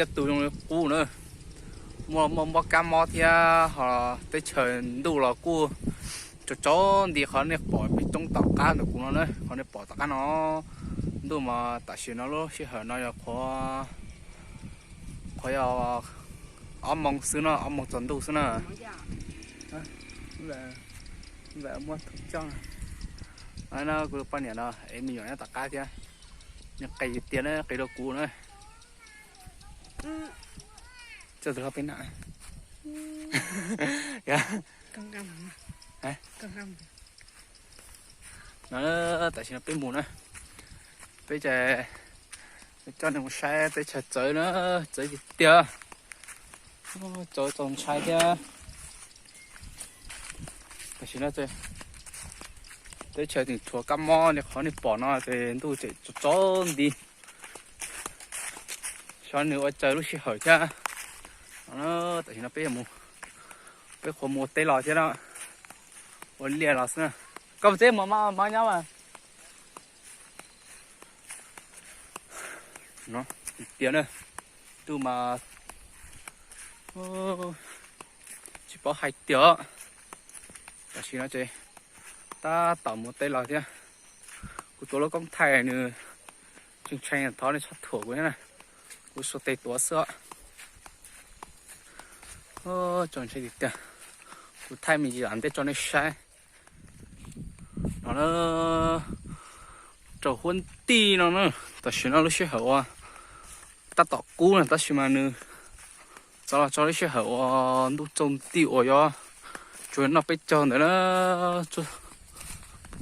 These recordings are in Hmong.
Coj tus zoo li qub na, muaj muaj mob kab mob thiab ho teb chaws ntuj los kuj tsaus tsaus nti qhov nej pom pem roob tom qab ntawm kuv no na, qhov nej pom tom qab no. Ntuj mas tam sim no lub sij hawm no yog qhuav, qhuav yog ob moos xwb no, ob moos tsaus ntuj xwb na. Muab thauj coj no, kuv poj niam no es me nyuam nyob tom qab thiab, nws qis tiag na, qis rau kuv na. Coj tus hlob peb na. No, tam sim no peb mus na, peb coj nej mus saib teb chaws txawv na, txawv tiag tiag, txawv txaus ntshai thiab. Tam sim no teb chaws tseem tshuav kab mob li qhov nej pom no ces ntuj tseem tsaus tsaus nti. Xyov nws ua tsaws lub sij hawm thiab. Tam sim no peb mus, peb qhuav mus ua teb los thiab na, ua liaj los xwb na. Koj mus teb mus, mob nyob mas. Tiag na, ntuj mas tsis paub hais tiag. Tam sim no ces tab tom mus teb los thiab. Kuv tuav lub koob thaij nws tseem ntshai, thov nej txhob thuam kuv thiab na, kuv suav tes tuav xwb os. Tsaus ntshai tiag tiag, kuv thaij me ntsis tom ntej tso nej saib. No na, rau huab ntij no na, tam sim no lub sij hawm uas tab tom kub na, tab sis mas nws txog los txog lub sij hawm uas ntuj tsaus nti uas yuav tsuas noj peb caug ntawd na,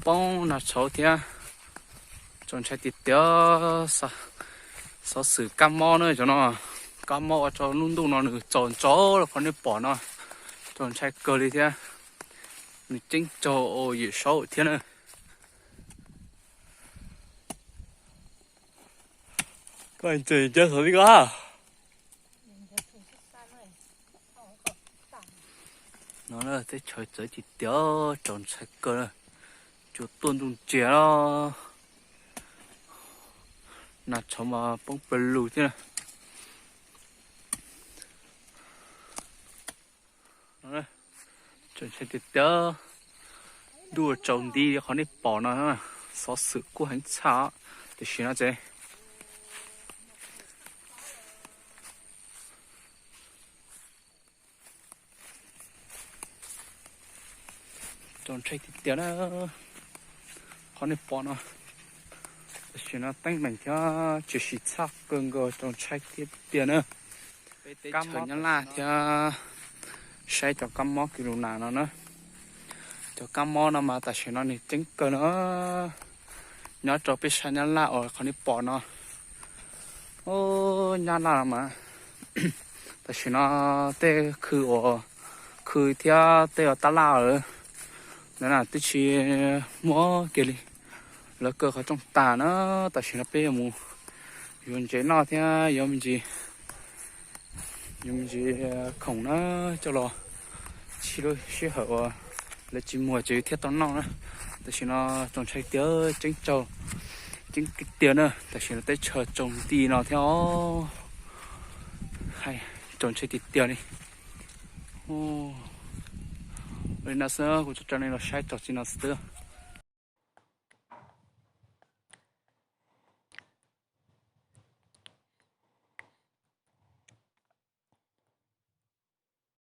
poob nag tshauv thiab. Tsaus ntshai tiag tiag, xov xwm kab mob na cov no, kab mob ua rau lub ntuj no nws tsaus ntshai li qhov nej pom no, tsaus ntshai kawg li thiab. Nws ceeb tsaug yawm saub thiab na. Koj tseem cav xov li ko. No teb chaws txawv tiag tiag, tsaus ntshai kawg, cua tuaj ntuj ntsiag los, nag tshauv mas poob pawg lug thiab. Tsaus ntshai tiag tiag, ntuj tsaus nti li qhov nej pom no, xov xwm kub heev tshaj. Tam sim no ces tsaus ntshai tiag tiag na, qhov nej pom no. Tam sim no teeb meem thiab tshwm sim tshaj kawg nkaus, tsaus ntshai tiag tiag na. Kab mob Nyab Laj thiab, saib cov kab mob Corona no na. Cov kab mob no mas tam sim no nws ceeb kawg na. Nyob rau peb sab Nyab Laj uas qhov nej pom no, Nyab Laj no mas tam sim no tej khw uas, khw thiab tej uas tab laj lawm ntawd na twb tsis muaj kiag li, lawv kaw qhov rooj tag na. Tam sim no peb yuav mus yuav ntsev noj thiab yuav me ntsis, yuav me ntsis khoom na coj los, tsis lub sij hawm uas lawv tsis muag ces thiaj tau noj na. Tam sim no tsaus ntshai tiag, ceeb tsaug, ceeb tiag na. Tam sim no teb chaws tsaus nti no thiab os, tsaus ntshai tiag tiag li. Li no xwb, kuv tso nej los saib txog txij no xwb.